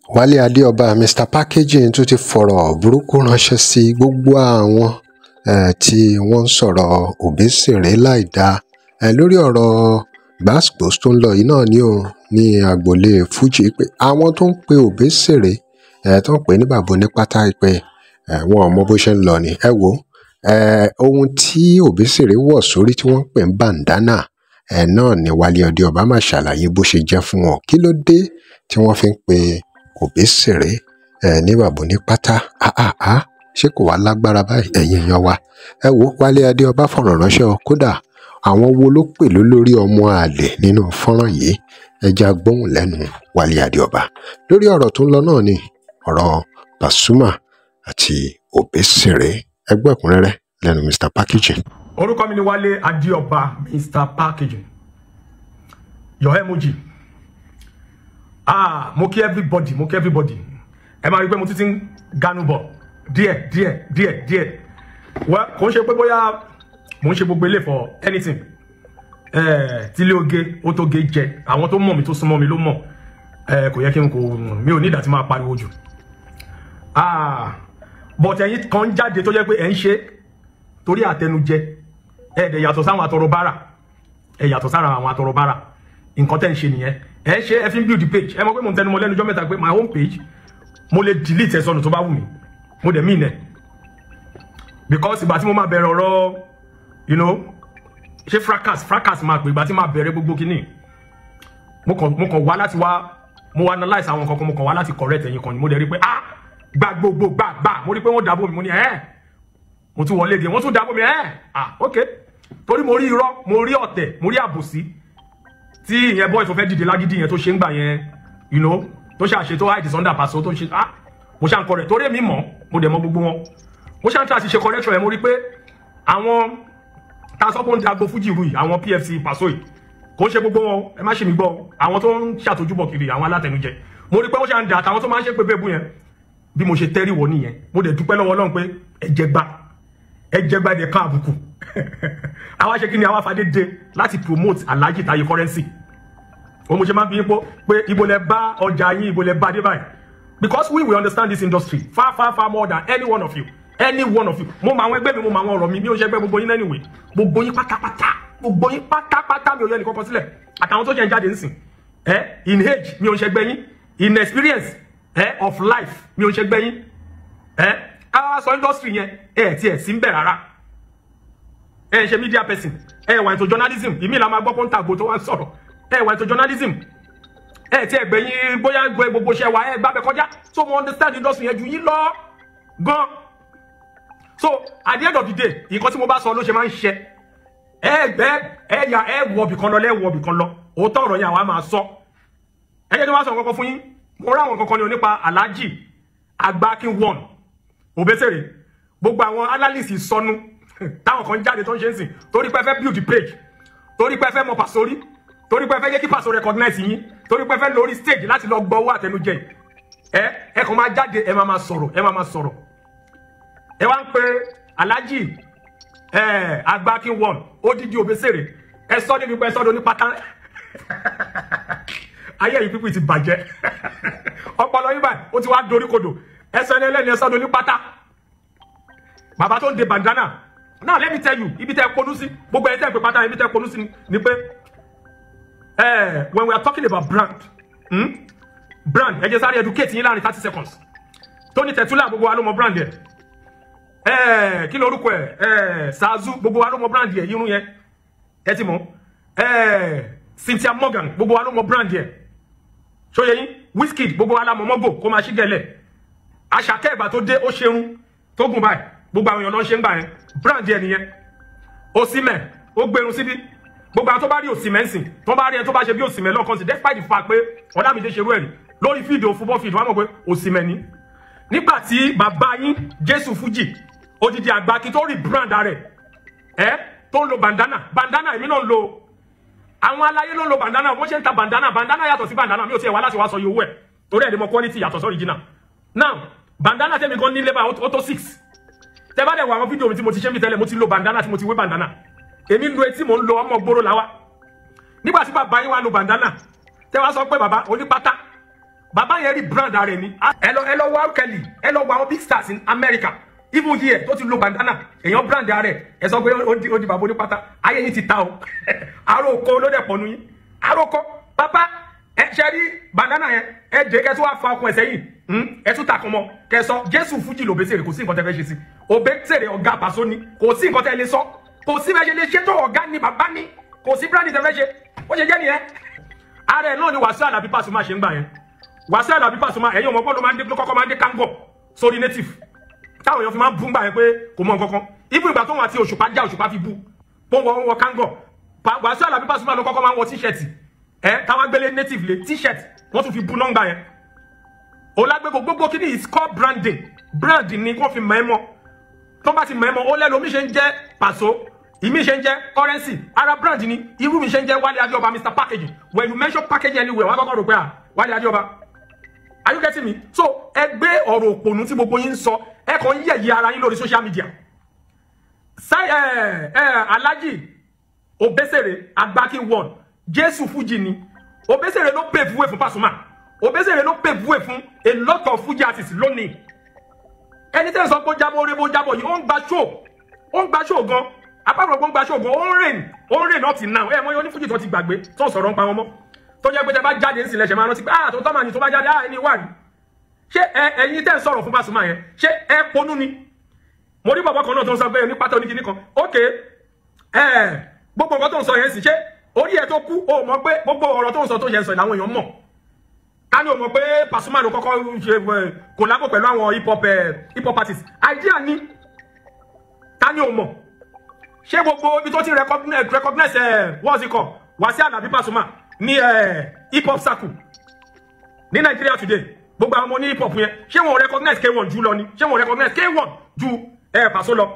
Wálé Adéọba Mr Packaging tún ti fọ̀rọ̀ burúkú ránṣẹ́ sí gbogbo àwọn tí wọ́n ń sọ̀rọ̀ Obesere láìdáa lórí ọ̀rọ̀ gbàsgbòs tó ń lọ yìí náà ní o ní agboolé Fuji, pé àwọn tó ń pe Obesere tó ń pè ní bàbá onípátá, pé wọn ò mọ bó ṣe ń lọ ni. Ẹ wo ohun tí Obesere wọ̀ sórí tí wọ́n ń pè ní bandana náà ni Wálé Adéọba máa ṣàlàyé bó ṣe jẹ́ fún wọn. Kí ló dé tí wọ́n fi ń pe Obesere ní bàbá onípátá? Àhàhà, ṣé kò wá lágbára báyìí, ẹ̀yin èèyàn wa? Ẹ wo, Wálé Adéọba fọ̀rọ̀ ránṣẹ́ o. Kódà àwọn wo ló pè lólórí ọmọ àlè nínú fọ́nrán yìí? Ẹ já gbóhùn lẹ́nu Wálé Adéọba lórí ọ̀rọ̀ tó ń lọ náà ni ọ̀rọ̀ Pasuma àti Obesere. Ẹ gbọ́ ẹ̀kúnrẹ́rẹ́ lẹ́nu Mr Packaging. Orúkọ mi ni Wálé Adéọba, Mr Packaging, your emoji. Ah, mo kí everybody, mo kí everybody. Ẹ máa rí i pé mo tún ti ń ganu bọ̀ díẹ̀ díẹ̀ díẹ̀ díẹ̀. Well, kò ń ṣe pé bóyá mo ń ṣe gbogbo ilé for anything. Tílé oge ó tó ge jẹ. Àwọn tó mọ̀ mi, tó súnmọ́ mi ló mọ̀. Kò yẹ kí n kò mi ò ní ìdá tí máa pariwo jù. Ah, but ẹ̀yin kan ń jáde tó jẹ́ pé ẹ̀ ń ṣe torí àtẹnujẹ. Ẹ̀ dẹ̀ yàtọ̀ sáwọn àtọrọbárà, ẹ̀ yàtọ̀ sára àwọn àtọrọbárà. Nǹkan tẹ́ ń ṣe nìyẹn. Ẹ̀ ṣe ẹ fi ń build the page. Ẹ mọ̀ pé mo ń tẹnumọ́ lẹ́nu ọjọ́ mẹ́ta pé my own page, mo lè delete ẹ̀ sọnù tó bá wù mí. Mo dẹ̀ mean ẹ̀, because ìgbà tí mo máa bẹ̀rẹ̀ ọ̀rọ̀ ṣé fracas fracas máa pè, ìgbà tí máa bẹ̀rẹ̀ gbogbo kínní, mo kàn wá láti wá mo analyse àwọn nǹkan kan, mo kàn wá láti correct ẹ̀yin kan ni. Mo dẹ̀ rí pé, ah, gba gbogbo gbà gbà, mo rí pé wọ́n dàbò mi. Mo ní ẹ̀ mo tún wọlé gé, wọ́n tún dàbò mi. Ẹ̀ ah, ok, torí mo rí irọ́, mo rí ọ̀tẹ̀, mo rí àbòsí tí ìyẹn boy tó fẹ́ dìde lágídí yẹn tó ṣe ń gbà yẹn, tó ṣàṣe tó hide under Paso tó ṣe. Ah, mo ṣà ń correct torí èmi mọ̀, mo dẹ̀ mọ̀ gbogbo wọn. Mo ṣà ń try àti ṣe correction yẹn. Mo rí pé àwọn tá a sọ pé ó ń dagbo fújì rú yìí, àwọn PFC Paso yìí, kò ń ṣe gbogbo wọn, ẹ má ṣe mí gbọ́, àwọn tó ń ṣàtòjúbọ̀ kiri, àwọn alátẹnujẹ, mo rí pé wọ́n ṣà ń dà àtàwọn tó máa ń ṣe pé bẹ́ẹ̀ bú yẹn. Bí mo ṣe tẹ́rì wọ nìyẹn. Mo dẹ̀ dúpẹ́ lọ́wọ́ Ọlọ́run pé ẹ̀jẹ̀ gba, ẹ̀jẹ̀ gba, ẹ̀dẹ̀ kan àbùkù. Àwa ṣe kí ni? Àwa fàdé dé láti promote Alhaji Taye Currency. Òun mo ṣe máa ń fi yín pọ́ pé ibo lẹ bá ọjà yín, ibo lẹ bá dé báyìí, because we will understand this industry far, far, far more than any one of you, any one of you. Mo mọ àwọn ẹgbẹ́ mi, mo mọ àwọn ọ̀rọ̀ mi. Mi ò ṣe ẹgbẹ́ gbogbo yín anyway. Gbogbo yín pátápátá, gbogbo yín pátápátá, mi ò yẹ nìkan kan sílẹ̀. Àtàwọn tó jẹ́ ń jáde nísìn ẹ, in age, mi ò ṣe ẹgbẹ́ yín. In experience of life, mi ò ṣe ẹgbẹ́ yín. Ẹ káwá sọ industry yẹn, ẹ tiẹ̀ sí ń bẹ̀ rárá. Ẹ ṣe media person, ẹ wà into journalism. Ìmí la máa gbọ́ pọ́ńtà gbò tó wá ń sọ̀rọ̀. Ẹ wà into journalism, ẹ tí ẹ gbẹ̀yìn bóyá gbẹ gbogbo iṣẹ́ wa, ẹ gbàbẹ kọjá. So mo understand industry yẹn ju yín lọ gan. So at the end of the day, nǹkan tí mo bá sọ ló ṣe máa ń ṣe. Ẹ gbẹ, ẹ yà, ẹ wọ bìkan lọ, lẹ wọ bìkan lọ. Òótọ́ ọ̀rọ̀ yẹn àwa máa sọ. Ẹ jẹ́ kí wọ́n sọ nǹkan kan fún yín. Mo rá àwọn kankan ní o nípa Alhaji Agbakin One Obesere. Gbogbo àwọn analyst sọnù táwọn kan jáde tó ń ṣe ń sìn, torí pé ẹ fẹ́ build the page, torí pé ẹ fẹ́ mọ Paso rí, torí pé ẹ fẹ́ jẹ́ kí Paso recognize yín, torí pé ẹ fẹ́ lórí stage láti lọ gbọ́ owó àtẹnujẹ. Ẹ kàn máa jáde, ẹ máa máa sọ̀rọ̀, ẹ máa máa sọ̀rọ̀. Ẹ wá ń pe Alhaji Agbakin One odidi Obesere. Ẹ sọ níbi pé ẹ sọ ní pátá. Ayé yìí pípì ti bàjẹ́. Ọpọlọ yín báyìí ó ti wá dorí kodò. Ẹ sọ ẹni ẹlẹ́ni, ẹ sọ ní pátá. Bàbá tó ń de bandana. Now let me tell you, ibi tẹ́ ẹ ponú sí, gbogbo ẹ tẹ́ ẹ pé pátá, ibi tẹ́ ẹ ponú sí ni pé when we are talking about brand, Brand, ẹ jẹ́ sáré educate yín láàrin 30 seconds. Tony Tetuila, gbogbo wa ló mọ brand yẹ. Kí lorúkọ ẹ? Sazu, gbogbo wa ló mọ brand yẹ, irun yẹn ẹ ti mọ̀. Cynthia Morgan, gbogbo wa ló mọ brand yẹ. Ṣó yé yín? Wizkid, gbogbo wa la mọ̀ mọ́gò kó máa ṣí gẹ̀lẹ̀. Àṣàkẹ́, ìgbà tó dé, ó ṣerun tó gùn báyìí, gbogbo àwọn èèyàn ló ń ṣe ń gbà yẹn. Brand yẹn nìyẹn. Osimhen, ó gbẹrun síbí. Gbogbo àwọn tó bá rí Osimhen sìn, tó bá rí ẹ tó bá ṣe bí Osimhen lọ́kàn sí, despite the fact pé Ọlámídé ṣerú ẹ̀rí lórí fídíò, football field, wọ́n mọ̀ pé Osimhen ni. Nígbà tí bàbá yín Jésù Fújì, odidi àgbà kí tó rí brand rẹ̀ ẹ tó ń lo bandana. Bandana èmi náà ń lo, àwọn aláyé ló ń lo bandana. Wọ́n ṣe ń ta bandana. Bandana yàtọ̀ sí bandana. Mi ò tiẹ̀ wá láti wá sọ iye owó ẹ̀ torí ẹ̀ lè mọ quality yàtọ̀ sí original. Now, bandana tẹ́mi gan nílé báyìí, ó tó six. Tẹ́ bá dẹ̀ wọ àwọn fídíò mi tí mo ti ṣe ń bí tẹ́lẹ̀, mo ti lo bandana, tí mo ti wé bandana. Èmi ń lo etí, mò ń lo ọmọ gbóró làwa. Nígbà tí bàbá yín wá lo bandana, tẹ́ wá sọ pé bàbá onípátá, Bàbá yẹn rí brand ara ẹ̀ ni. Ẹ lọ wá Kelly, ẹ lọ wá àwọn big stars in America, even here, tó ti lo bandana. Èèyàn brand ara ẹ̀. Ẹ sọ pé ó di bàbá onípátá. Ayé yín ti ta o. Àròkọ ló dẹ̀ pọ̀nù yín, àròkọ. Bàbá ẹ ṣe rí bandana yẹn, ẹ jẹ́ kẹ́ tó wá fa okùn ẹ̀sẹ̀ yìí, ẹ tún takùn mọ́, kẹ́ sọ Jésù Fújì l'Obesere. Kò sí nǹkan tẹ́ fẹ́ ṣe sí Obesere. Ọ̀gá Paso ni, kò sí nǹkan tẹ́ lè sọ, kò sí bẹ́ẹ̀ ṣe lè ṣe tó. Ọ̀gá ni, bàbá ni, kò sí brand tẹ́ fẹ́ ṣe. Ó ṣe jẹ́ nìyẹn. Ara ẹ̀ náà ni Wàsíù Àlàbí Pasuma ṣe ń gbà yẹn. Wàsíù Àlàbí Pasuma, ẹ̀yin ọmọ bọ́ọ̀lù máa ń dé, ló kọ́kọ́ máa ń dé kángọ̀ sórí native, táwọn èèyàn fi máa ń bú gbà yẹn pé kò mọ nǹkan kan. Even ìgbà tóun àti Òṣùpá já, Òṣùpá fi bú pé wọ́n wọ kángọ̀. Wàsíù Àlàbí Pasuma ló kọ́kọ́ máa ń wọ T-shirt ẹ, táwọn gbélé native lé T-shirt, wọ́n tún fi bú nọ́ngbà yẹn. Olágbégbò gbogbo kí ni is called branding. Brand ni kò fi mọ̀ ẹ́ mọ́. Tó bá ti mọ̀ ẹ́ mọ́, ó lẹ́nu omi ṣe ń jẹ́ Paso, ìmí ṣe ń jẹ́ Currency, ara brand ni. Irú mi ṣe ń jẹ́ Wálé Adéọba, Mr Packaging. When you mention packaging anywhere, wọ́n á kọ́kọ́ rò pé, à, Wálé Adéọba. Are you getting me? So ẹ gbé ọ̀rọ̀ òpònú tí gbogbo yín ń sọ, ẹ kàn ń yẹ̀yẹ́ ara yín lórí social media. Sai ẹ ẹ Alhaji Obesere Agbaki one, Jésù Fuji ni. Obesere ló pave way fún Pasuma. Obesere ló pave way fún a lot of Fuji artists lónìí. Ẹni tẹ́ ń sọ pé ó jábọ̀, orí bó jábọ̀ yìí, ó ń gba show, ó ń gba show gan. Apá ó ń gba show gan, ó ń rìn, ó ń rìn up till now. Ẹ mọ oní Fuji tó ti gbàgbé, tó ń sọ̀rọ̀ ń pa wọn mọ́, tó jẹ́ pé tẹ́ bá jáde ń sílẹ̀ ṣe máa rántí pé, ah, tó tọ́ màá ní tó bá jáde, ah, ẹni wà ní. Ṣé ẹ ẹ̀yin tẹ́ ń sọ̀rọ̀ fún Pasuma yẹn, ṣé ẹ ponú ni? Mo rí bàbá kan náà tó ń sọ pé ní pátá oníkíní kan. Ok, ẹ gbogbo nǹkan tó ń sọ yẹn sì, ṣé orí ẹ tó kú o mọ̀ pé gbogbo ọ̀rọ̀ tó ń sọ tó ṣe ń sọ làwọn èèyàn mọ̀? Ká ní o mọ̀ pé Pasuma ló kọ́kọ́ ṣe collabo pẹ̀lú àwọn hip hop artists idea ni? Ká ní o mọ̀? Ṣé gbogbo ibi tó ti recognize, what's it called, Wasiu Alabi Pasuma ní hip hop circle ní Nigeria today, gbogbo àwọn ọmọ ní hip hop yẹn, ṣé wọn recognize K1 jù lọ ni? Ṣé wọn recognize K1 ju Paso lọ?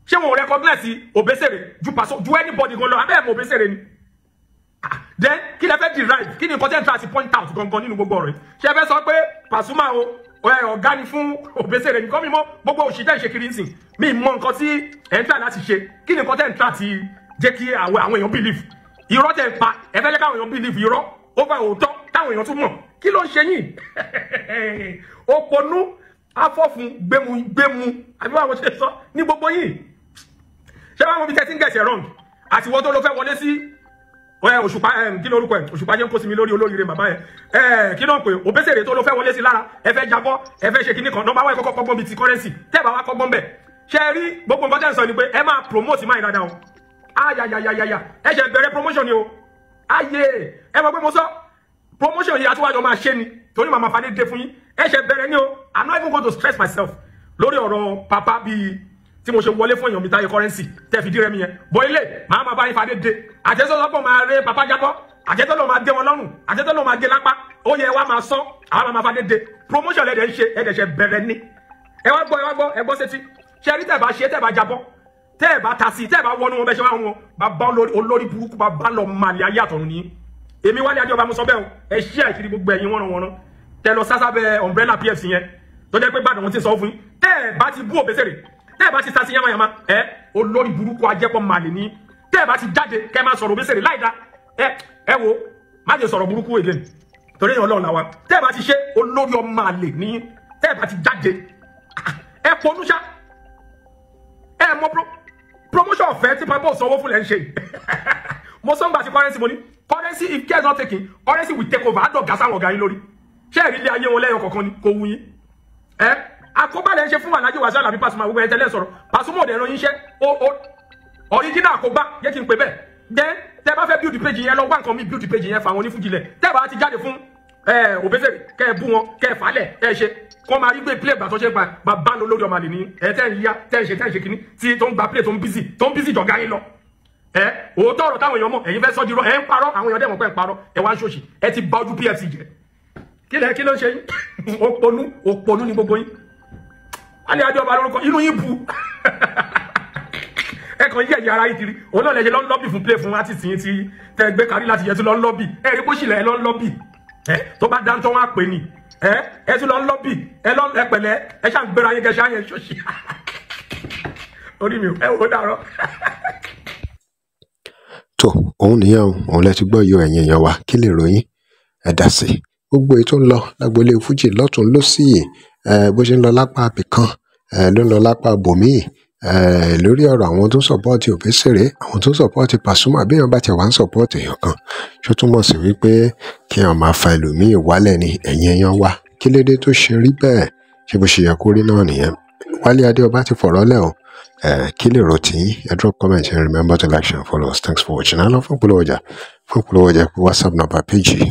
Ṣé wọn recognize Obesere ju Paso, ju anybody gan lọ? Abẹ́ ẹ̀ mọ̀ Obesere ni. Then kí lẹ fẹ́ derive? Kí ni nǹkan tẹ́ ń try to point out gangan nínú gbogbo ọ̀rọ̀ yìí? Ṣé ẹ fẹ́ sọ pé Pasuma o ọ̀gá ni fún Obesere nìkan? Mi mọ̀ gbogbo òṣìṣẹ́ ìṣe kiri nsìn, mi mọ̀ nǹkan tí ẹ̀ ń try láti ṣe. Kí ni nǹkan tẹ́ ń try láti jẹ́ kí àwọn èèyàn believe? Irọ́ tẹ́ ń pa, ẹ fẹ́ jẹ́ káwọn èèyàn believe irọ́ over òótọ́ táwọn èèyàn tún mọ̀. Kí ló ń ṣe yín? Òpònú afọ́fun gbému gbému, àbí báwo ṣe sọ ní gbogbo yìí? Ṣé báwọn bí tẹ́tí ń get it wrong? Àti wọ́n tó ló fẹ́ wọlé sí Òṣùpá, kí ló orúkọ ẹ? Òṣùpá jẹ́ ń kó sí mi lórí olóríire bàbá yẹn. Kí ló ń pè Òbésèré tó ló fẹ́ wọlé sí lára? Ẹ fẹ́ jábọ́, ẹ fẹ́ ṣe kíní kan. Nọ́mbà wáyé, kọ́kọ́ kọ́gbọ́n bíi ti Currency. Tẹ́ bá wá kọ́gbọ́n bẹ̀, ṣe rí gbogbo nǹkan tẹ́ ń sọ ni pé ẹ máa promote máa dáadáa o. Ayayayaya, ẹ ṣe bẹ̀rẹ̀ promotion ni o. Ayé ẹ mọ̀ pé mo sọ promotion yìí, àtúwájọ máa ṣe ni, torí màmá fadé dé fún yín. Ẹ ṣe bẹ̀rẹ̀ ni o. I'm not even going to stress myself lórí ọ̀rọ̀ papa bíi tí mo ṣe wọlé fún èèyàn mi táyé Currency tẹ́ fi dírẹ́mi yẹn bọ́ ilé. Màá máa bá yín fadé dé. Àjẹsọ́sọ́pọ̀ máa ré papa jábọ́, àjẹsọ́lọ́ máa gé wọn lọ́rùn, àjẹsọ́lọ́ máa gé lápá. Ó yẹ wá máa sọ àwọn máa fadé dé. Promotion lẹ́dẹ̀ ń ṣe, ẹ̀dẹ̀ ṣe bẹ̀rẹ̀ ni. Ẹ wá gbọ́, ẹ wá gbọ́, ẹ gbọ́ sétí. Ṣe rí, tẹ́ bá ṣe, tẹ́ bá jábọ́, tẹ́ ẹ bá ta sí, tẹ́ ẹ bá wọnú wọn bẹ́ ṣe wá wọn, bàbá olórí burúkú, bàbá lọ màlẹ̀ ayé àtọ̀run ni. Èmi Wálé Adéọba mo sọ bẹ́ẹ̀ o. Ẹ ṣí àìkiri gbogbo ẹ̀yin wọ́nranwọ́nran tẹ lọ sásábẹ́ umbrella PFC yẹn, tó jẹ́ pé gbàdàn wọn ti sọ fún yín, tẹ́ ẹ bá ti bú Òbésèré, tẹ́ ẹ bá ti sá sí yamayama, ẹ olórí burúkú ajẹ́pọ̀ màlẹ̀ ní. Tẹ́ ẹ bá ti jáde kẹ́ ẹ máa sọ̀rọ̀ Òbésèré láìda, ẹ wo, má jẹ́ sọ̀rọ̀ burúkú again, torí èèyàn Ọlọ́run làwa. Tẹ́ ẹ bá ti ṣe, olórí ọmọ àlè ní. Tẹ́ ẹ bá ti jáde, ẹ ponú ṣá. Ẹ mọ promotion ọ̀fẹ́ tí pápá òsanwó fún lẹ́ ń ṣe. Mo sọ ń gbà sí Currency, mo ní Currency, if care is not taken, Currency will take over. Àdọ̀gá sáwọn ọ̀gá yín lórí. Ṣé ẹ̀rí ilé ayé wọn lẹ́yọ kọ̀ọ̀kan ni kò wù yín? Ẹ àkóbá lẹ́ ń ṣe fún Alhaji Wasiu Alabi Pasuma. Gbogbo ẹ̀ tẹ́lẹ̀ sọ̀rọ̀ Pasuma òde ẹ̀rọ yín ṣẹ́ original àkóbá yẹ kí n pè bẹ́ẹ̀. Then tẹ́ bá fẹ́ build page yẹn, lọ wá nǹkan mi build page yẹn fún àwọn onífújilẹ̀. Tẹ́ bá ti jáde fún Òbésèré, kẹ́ ẹ bú wọn, kẹ́ ẹ falẹ̀, ẹ ṣe kọ́ máa rí gbé play gbà tó ṣe gba bàbá lọ lórí ọmọ àlè ní. Ẹ tẹ́ ń yá, tẹ́ ń ṣe, tẹ́ ń ṣe kínní tí tó ń gba play, tó ń busy, tó ń busy jọ̀gá yín lọ. Ẹ òótọ́ ọ̀rọ̀ táwọn èèyàn mọ̀, ẹ̀yin fẹ́ sọ́ di irọ́. Ẹ ń parọ́, àwọn èèyàn dẹ̀ mọ̀ pé ń parọ́. Ẹ wá ń ṣòṣì, ẹ ti bà ojú PFC jẹ́. Kí lẹ, kí ló ń ṣe yín? Òpònú, òpònú ni gbogbo yín. Wálé Adéọba lórúkọ inú yín bu. Ẹ kàn yí ẹ̀yà ara yìí kiri. Òun náà lè ṣe lọ́n lobby fún play fún artist yín tí tẹ gbé kárí láti yẹ tún lọ́n lobby. Ẹ rí bó ṣìlẹ̀, ẹ lọ́n lobby. Ẹ tó bá dáńtọ́ wọn á pè ní ẹ tún lọ́n lobby. Ẹ lọ́n, ẹ pẹ̀lẹ́, ẹ ṣáà ń gbéra yín kẹṣẹ́ àyẹn ṣọ́ọ̀ṣì orí mi ẹ wò ó dàrọ́. Tó òun nìyẹn o, òun lẹ ti gbọ́ yọ. Ẹ̀yin èèyàn wa, kí lè ròyìn? Ẹ dá sí i. Gbogbo èyí tó ń lọ lágboolé fújì lọ́tún lósì, bó ṣe ń lọ lápá ibìkan, ló ń lọ lápá bòmíì, lórí ọ̀rọ̀ àwọn tó ń support Obesere, àwọn tó ń support Pasuma. Bí èèyàn bá tiẹ̀ wá ń support èèyàn kan, ṣó túmọ̀ sí wípé kí èèyàn máa fa ẹlòmíì wálẹ̀ ni? Ẹ̀yin èèyàn wa, kí lédè tó ṣe rí bẹ́ẹ̀? Ṣé bó ṣe yẹ kó rí náà nìyẹn? Wálé Adéọba ti fọ̀rọ̀ lẹ̀ o. Kí lè rò tí ẹ drop comment and remember to like, share and follow us. Thanks for watching. Á lọ fún ìpolówó ọjà. Fún ìpolówó ọjà, pé WhatsApp number page yìí.